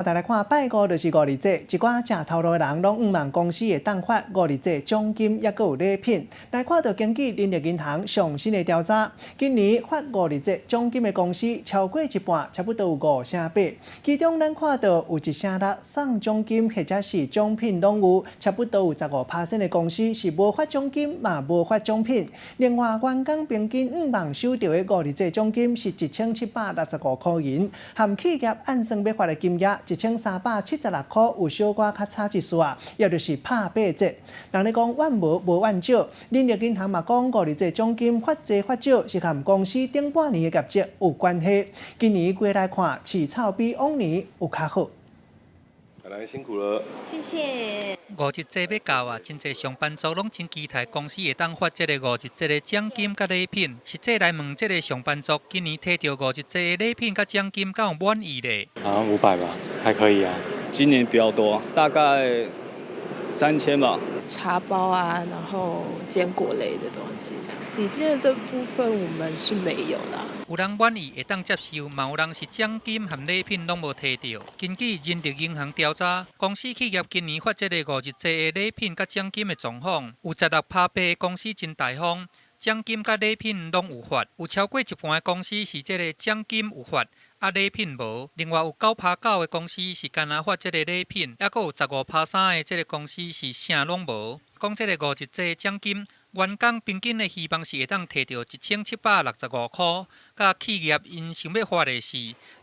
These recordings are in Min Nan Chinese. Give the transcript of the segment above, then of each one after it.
再來看拜五就是五二節，一寡食頭路的人攏向望公司會當發五二節獎金，抑閣有禮品。來看著根據人力銀行上新的調查，今年發五二節獎金的公司超過一半，差不多有五成八。其中咱看到有1成6送獎金或者是獎品攏有，差不多有15%的公司是無發獎金嘛無發獎品。另外，員工平均向望收著的五二節獎金是1765塊銀，和企業按算欲發的金額1376塊，有小可較差一絲仔，也就是拍八折。人咧講怨無無怨少，人力銀行嘛講五二節獎金發濟發少是和公司頂半年的業績有關係。今年過來看，市場比往年有較好。來辛苦了，謝謝。五一節欲到啊，真濟上班族攏真期待公司會當發這个五一節的獎金佮禮品。實際來問這个上班族，今年提著五一節的禮品佮獎金，敢有滿意咧？好像500吧，還可以啊。今年比較多，大概3000吧。茶包啊，然後堅果類的東西，這樣。禮金的這部分我們是沒有啦。有人滿意會當接受，嘛有人是獎金和禮品攏無提著。根據人力銀行調查，公司企業今年發這个五一節的禮品佮獎金的狀況，有16.8%的公司真大方，獎金佮禮品攏有發；有超過一半的公司是這个獎金有發，啊禮品無。另外有9.9%的公司是干焦發這个禮品，抑閣有15.3%的這个公司是啥攏無。講這个五一節獎金，員工平均的希望是會當提著1765塊，佮企業𪜶想欲發的是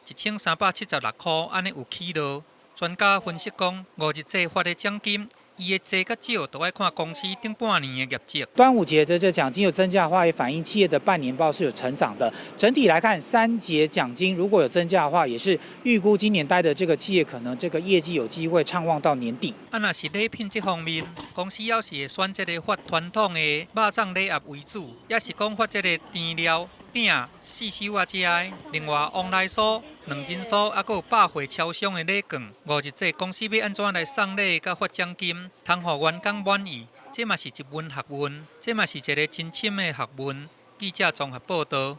1376塊，按呢有起落。專家分析講，五一節發的獎金，伊的濟佮少，都愛看公司頂半年的業績。端午節的這獎金有增加的話，也反映企業的半年報是有成長的。整體來看，三節獎金如果有增加的話，也是預估今年待的這個企業可能這個業績有機會暢旺到年底。啊，若是禮品這方面，公司猶是會選這个發傳統的肉粽禮盒為主，抑是講發這个甜料、餅、四手仔這的。另外，旺來酥、兩仁酥，抑閣有百貨超商的禮券。五一節公司欲按怎來送禮佮發獎金，通予員工滿意，這嘛是一門學問，這嘛是一个真深的學問。記者綜合報導。